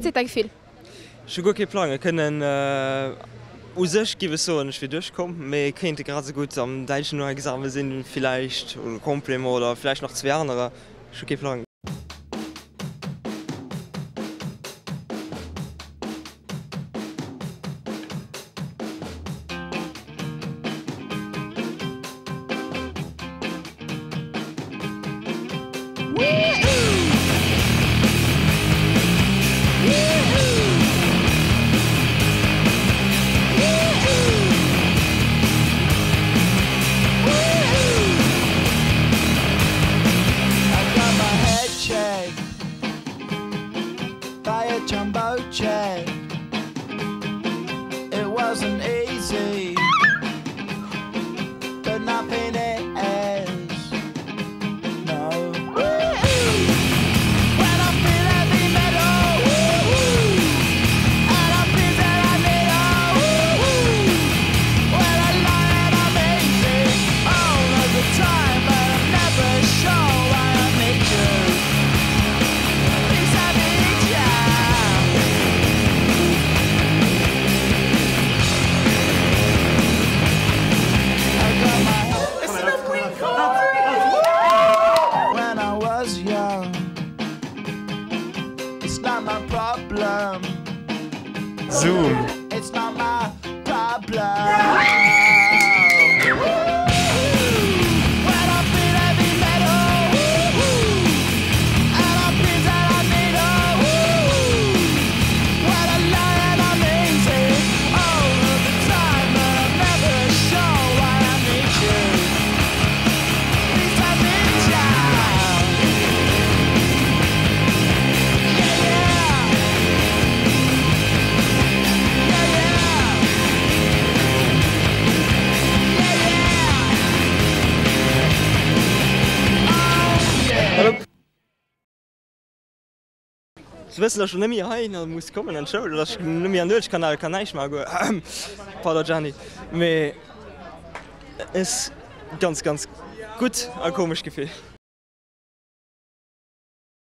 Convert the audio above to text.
Wat seet däi Gefill? Ech hu guer kee Plang. Et kënnen u sech, giff ech soen, ech wier duerchkomm, mee et kéinte grad esou gutt am Däitschen Noexame sinn villäicht oder Complément oder villäicht nach zwee anerer. Ech hu kee Plang. Zoom. Ze wëssen, dass ech net méi heihinner muss kommen an d'Schoul, dass ech net méi an Nuetskanal kann näischt maachen goen, pardon Gianni, mee et ass ganz, ganz gutt a komescht Gefill.